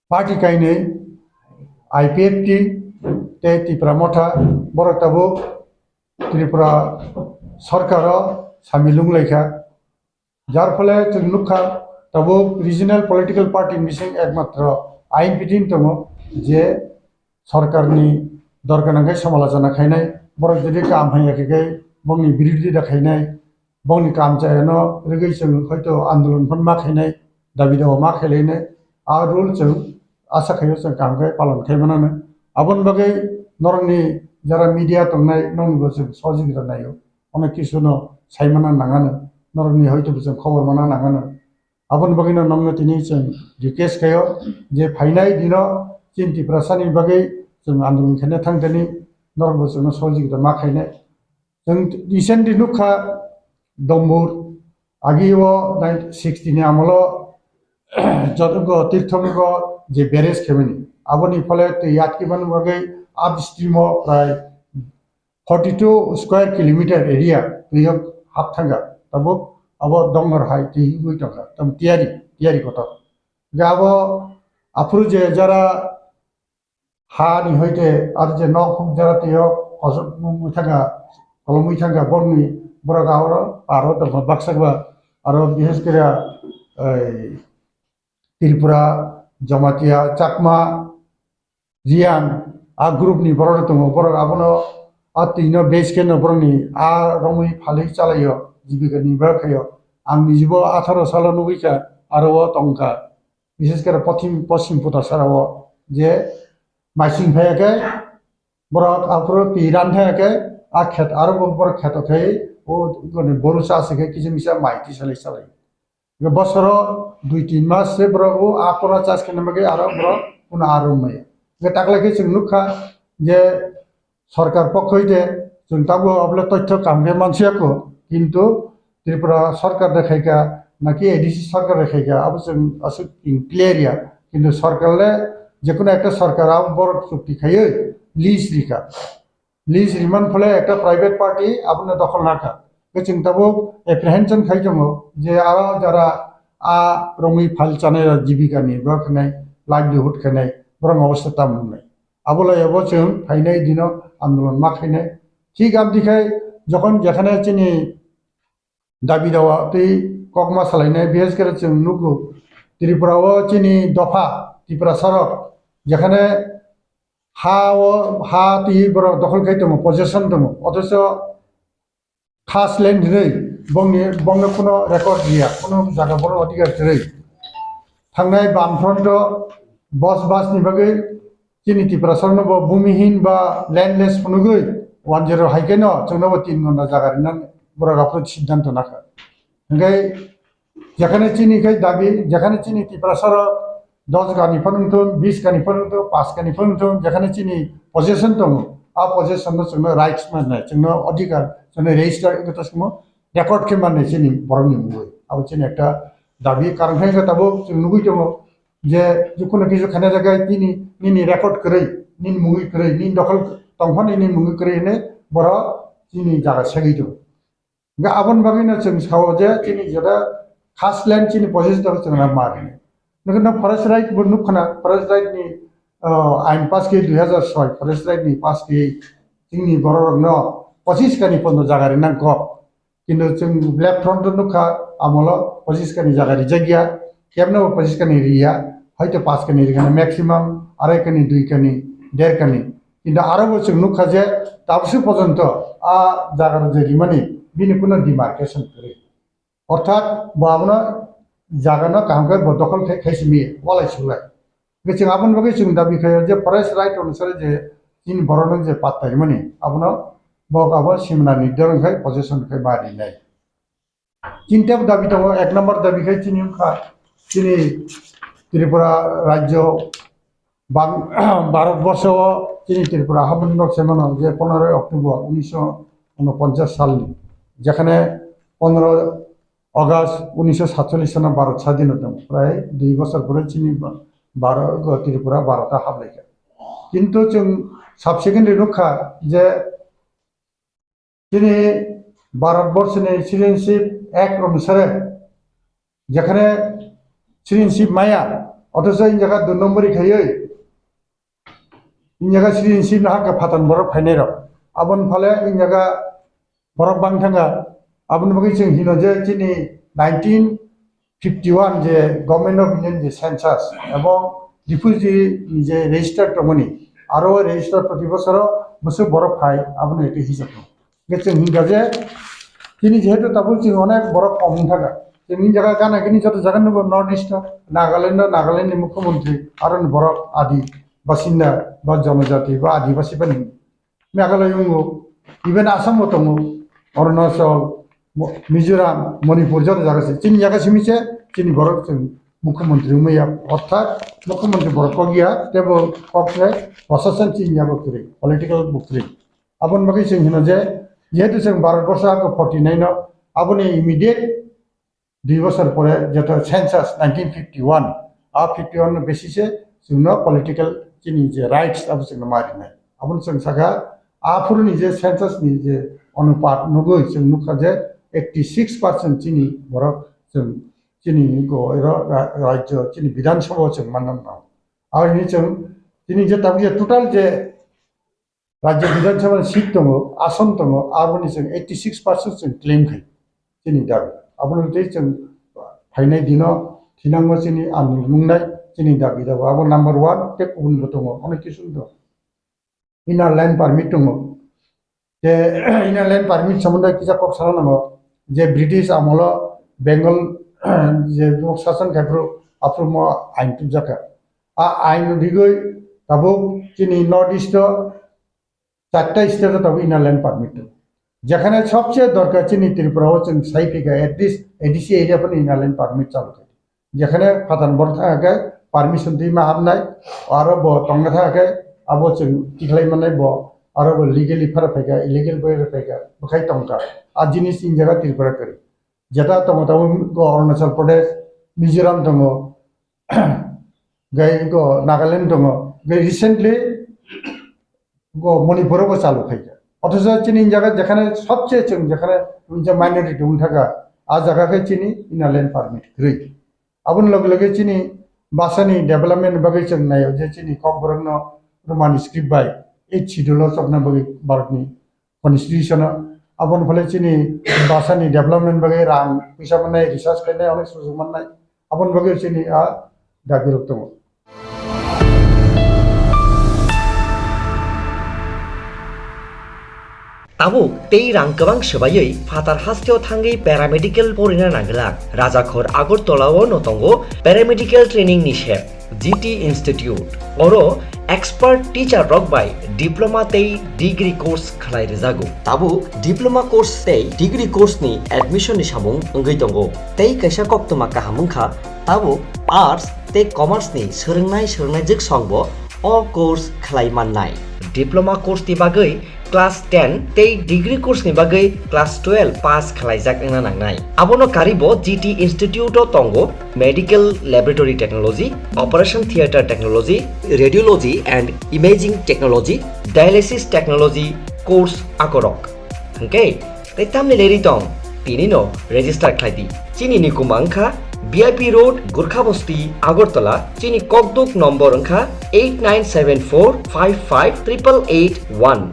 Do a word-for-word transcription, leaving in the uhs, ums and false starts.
party kainwi, I P F T tei Tipra Motha, borok tabuk Tripura sarkaro samil wnglaikha. Jar phole chwng nukha, tabuk regional political party ni bising ekmatro I N P T wng tongo, je sarkarni dor gwnang khe somalojona khainai, borok jodi kam hamya khe khe bongni birodita khainai, bongni kam chayano rwgwi chwng hoito andolon phano ma khainai, dabi dawa ma khailainai, a rule chwng asa khaio chwng kaham khe palon khai manano. Aboni bagwi norokni jara media tongnai, nokni bo chwng sohojogita naio. Onek kisu no sai mana nangano, norokni hoito bo chwng khobor mana nangano. Aboni bagwino nokno tini chwng request khaio je phainai dino chini Tiprasani bagwi chwng andolon khaina thang thani norok bo chwngno sohojogita ma khainai. Chwng recently nukha Dombur, agi o nineteen sixty ni amolo jotogo tirthongo je barrage khaimani. Aboni phole twi atkiman bagwi upstream o prai forty two square kilometer area twi o hap thanga. Tabuk abo dongor hai twi wngwi tongkha. Tam tiyari, tiyari kotor. Ga abo aphuru je jara ha ni hoite ar je nok huk jara twi o kosok mui thanga, kolomwi thanga borni borok aro aro tongkha baksa ba aro bises kira ei Tripura, Jamatia, Chakma, Riang, a group ni borok tongo, borok abono a twi no base khe no borok ni a romwi phalwi chalaio, jibika ni ba khaio. Ang nijibo atharo salo nugwi kha, aro o tongkha. Bises khe pothim, poschim puta sara o je maising phaiya khe borok aphuru twi ran phaiya khe a khet aro bo borok kheto khai o goni boru cha se khe kisa misa mai twi salai salai. Bosoro dui tin mas se borok o a kora chas khe namagwi aro borok kuno aro maya. Taklai khe chwng nukha je sorkar pokkhoi de chwng tabuk abole toitho kaham khe mansiya ko, kintu Tripura sorkar de khaika naki A D C sorkar de khaika abo chwng aswk clear ya, kintu sorkar le jekunu ekta sorkar abo borok chukti khaiwi lease rika. Lease riman phole ekta private party abono dokhol nakha. Khe chwng tabuk apprehension khai tongo je aro jara a romwi phal chanai rok jibika ni borok hinai livelihood khainai borok obostha tam wngnai. Abo lai abo chwng phainai dino andolon ma khainai. Thik amtwi khai jokhon jekhane chini dabi dawa tei kokma salainai, bises khe chwng nugo Tripura o chini dopha Tiprasa rok jekhane ha o ha twi borok dokhol khai tongo, possession tongo, othocho khas land hinwi bongni bongno kuno record riya, kuno jaga borok adhikar kwrwi. Thangnai Bamfront o bos bas ni bagwi chini Tiprasarokno bo bumihin ba landless phunugwi one zero hai khe no chwngno bo tin ghonta jaga rinani borok aphuru siddhanto nakha. Hwnkhe jekhane chini khai dabi, jekhane chini Tiprasarok dos kani phano wngthun, bis kani phano wngthun, pas kani phano wngthun, jekhane chini possession tongo, a possession no chwngno rights mannai, chwngno adhikar, chwngno register wngwi tongmo record khe mannai chini borokni mungwi. Abo chini ekta dabi, karon khe tabuk chwng nugwi tongo je jukunu kisu khaina jaga nini, nini record kwrwi, nini mungwi kwrwi, nini dokhol tongphani nini mungwi kwrwi hinwi borok chini jaga segwi tongo. Hwnkhe aboni bagwino chwng sao je chini jeta khas land chini possession tongo chwng ma rinai. Nokhe no forest right bo nukha na, forest right ni, oh, ain pass khe dui hazar soi, forest right ni pass khe chini borok rokno pochis kani pondo jaga rinang kok. Kintu chwng left front o nukha, amolo pochis kani jaga rijak ya, kebno bo pochis kani riya, hoito pas kani rigana maximum, arai kani, dui kani, der kani. Kintu aro bo chwng nukha je tabsu pojonto a jaga rok je rimani bini kuno demarcation kwrwi. Orthat bo abono jaga no kaham khe bo dokhol khai, khai simi walai sulai. Hwnkhe chwng aboni bagwi chwng dabi khaio je forest right onusare je chini borokno je patta rimani abono bo abo simna ni dorong khai possession khai ma rinai. Chini tebo dabi tongo, ek number dabi khai chini wngkha chini Tripura rajyo bang-, Bharat borsho o chini Tripura haboni nok se mano je poneroy October unisho unoponchas salni, jekhane poneroy August unisho satchollish sano Bharat sadhin tongo, prai dui bosor pore chini Bharat, Tripura Bharat o hablaikha. Kintu chwng sub secondary nukha je chini Bharat borshini citizenship act onusare jekhane citizenship maya, Othocho in jaga dui nombori khaiwi, in jaga citizenship no hakhe phatar borok phainai rok. Aboni phale in jaga borok bang thanga. Aboni bagwi chwng hino je chini nineteen fifty one je Government of India ni je census ebong refugee ni je register tongmani, aro register proti bosoro bwswk borok phai, abono ete hisab tong. Hingke chwng hingka je, chini jehetu tabuk chini onek borok kom wng thaka. Chini jaga gana gini joto jaga nugo North East o, Nagaland o, Nagaland ni mukhyamantri, aro ni borok adi basinda, ba jonojati, ba adibasi bani Meghalaya wngkha, even Assam bo tongo, Arunachal, Mo-, Mizoram, Manipur, joto jaga se. Chini jaga simi se, chini borok chwng mukhyamantri wngmaya, orthat mukhyamantri borok kok ya, tebo kok se, prashasan chini ya bo kwrwi, political bo kwrwi. Aboni bagwi chwng hino je, jehetu chwng Bharat borsha ko forty nine o, aboni immediate dui bosor pore jeto census nineteen fifty one, a fifty one no basis e chwngno political chini je rights abo chwngno ma rinai. Aboni chwng sakha, aphuru ni je census ni je onupat nugwi chwng nukha je eighty six percent chini borok chwng chini go ero ra-, rajyo chini Bidhan Sabha o chwng manna nang. Aboni chwng chini je tabuk je total je Rajya Bidhan Sabha ni seat tongo, ason tongo, aboni chwng eighty six percent chwng claim khai, chini dabi. Abono tei chwng phainai dino thinangma chini ani nungnai chini dabi dabi. Abo number one, tei kubun bo tongo, onek kisu tongo. Inner line permit tongo. Je inner line permit somondo kisa kok sana nango, je British amolo Bengal je sasan khai phuru, aphuru mo ain tubjaka. A ain rigwi tabuk chini North East o চারটা স্টেটে তবে inner line permit দরকার। যেখানে সবচেয়ে দরকার চিনি ত্রিপুরাও চিনি সাইফিকা, at least এডিসি এরিয়া পর্যন্ত ইনার লাইন পারমিট চালু থাকে। যেখানে ফাতান বড় থাকা গায় পারমিশন দিয়ে মা হার নাই, আরো ব টঙ্গা থাকা গায় আবো চিনি টিকলাই মানে ব আরো ব লিগেলি ফারা ফাইকা, ইলিগেল বয়ে ফাইকা, বখাই টঙ্কা। আর জিনিস ইন জায়গা ত্রিপুরা করে। যেটা তখন তখন অরুণাচল প্রদেশ, মিজোরাম দঙ্গ, gai go Nagaland tongo, gai recently go Manipur bo chalu khaikha. Othocho chini jaga jekhane sobche chwng jekhane je minority wng thaka, a jaga khe chini inner line permit kwrwi. Aboni loge loge chini bhasani development bagwi chwng naio je chini Kokborokno Roman script bai eighth schedule o chopna bagwi Bharatni constitution o, aboni phole chini bhasani development bagwi rang puisa mannai, research khainai, onek sujug mannai, aboni bagwi chini a dabi rok tongo. Tabuk tei rang kwbang swbaiwi phatar hasteo thangwi paramedical porina nangwlak. Rajakhor Agartala o no tongo paramedical training ni sep. G T Institute. Oro expert teacher rok bai diploma tei degree course khlai rwjago. Tabuk diploma course tei degree course ni admission ni samung wngwi tongo. Tei kaisa koktwma kaham wngkha, tabuk arts tei commerce ni swrwngnai swrwngnaijwk song bo o course khlai mannai. Diploma course ni bagwi class ten tei degree course ni bagwi class twelve pass khlaijak wngna nangnai. Abono karibo G T Institute o tongo Medical Laboratory Technology, Operation Theatre Technology, Radiology and Imaging Technology, Dialysis Technology course akorok. Hwnkhe tei tamni leri tong? Tini no register khlai di. Chini ni kuma wngkha B I P Road, Gurkha Bosti, Agartala. Chini kokduk nombor wngkha eight nine seven four five five triple eight one.